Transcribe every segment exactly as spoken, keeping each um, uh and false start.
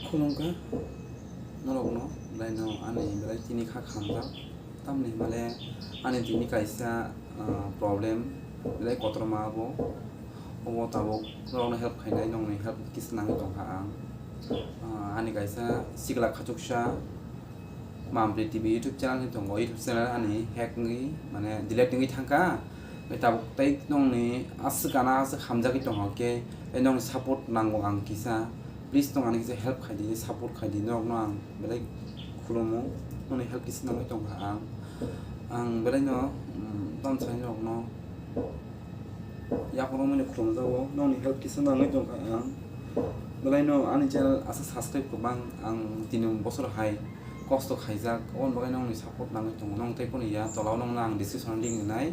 Khulumkha norokno, belai no ani belai tini kha khamjak, tamni hwnmale ani tini kaisa, ah, problem belai kotorma abo, obo tabuk norokno help khainai, nongni help kisa nangwi tongkha ang. Ah, ani kaisa sikla khachuksa Mampli T V YouTube channel hinwi tongo, YouTube channel ani hack wngwi mane delete wngwi thangkha. Tabuk tei nongni aswk gana aswk hamjagwi tongkha khe, tei nongni support nango ang kisa. Please nong ani kisa help khaidi, support khaidi, norokno ang belai khulumo, nongni help kisa nangwi tongkha ang. Ang belai no, mm, tamo sai norokno yaphang romwi no khulumjago, nongni help kisa nangwi tongkha ang. Belai no ani channel asa subscribe kwbang ang tini bosor hai kosto khaijak, oboni bagwi nongni support nangwi tongo. Nong tei phone ya, tola o nongno ang description o link rwnai.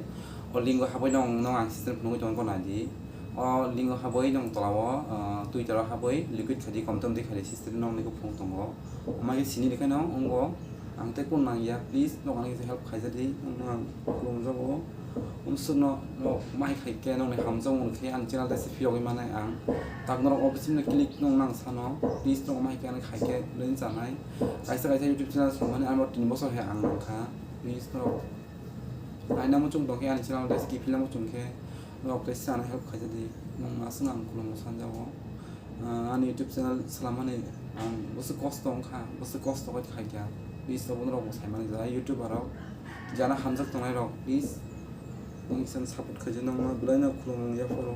O link o habwi nong, nong ang system phunugwi tongo, naidi. O link o habwi nong tola o, ah, Twitter o habwi liquid khaidi, komtom di khaidi, system nongni khe phunuk tongo. Omo khe sini rikhe no wngo. Ang tei phone nang ya, please, nong ani kisa help khaijadi, nongno ang khulumjago. Umsukno no mai khai khe nongni hamjakmung khe ani channel taisa phiyogwi manai ang. Tak norok o bisingo click nong nang sano, please, nong mai khe ani khai khe len chanai. Kaisa kaisa YouTube channel songmani ano tin bosor hai ang nangkha. Please norok naina muchung tongkhe ani channel taisa kiphilna muchung khe norok taisa ano help khaijadi. Nong aswk ang khulumo sanjago. Ah, ani YouTube channel swlamani ang bwswk kosto wngkha, bwswk kosto khe khaikha. Please, abo norok bo saimani jora, YouTuber rok, jana hamjak tongnai rok, please, nong kisa support khaijak, nongno belai no khulumung yaphoro.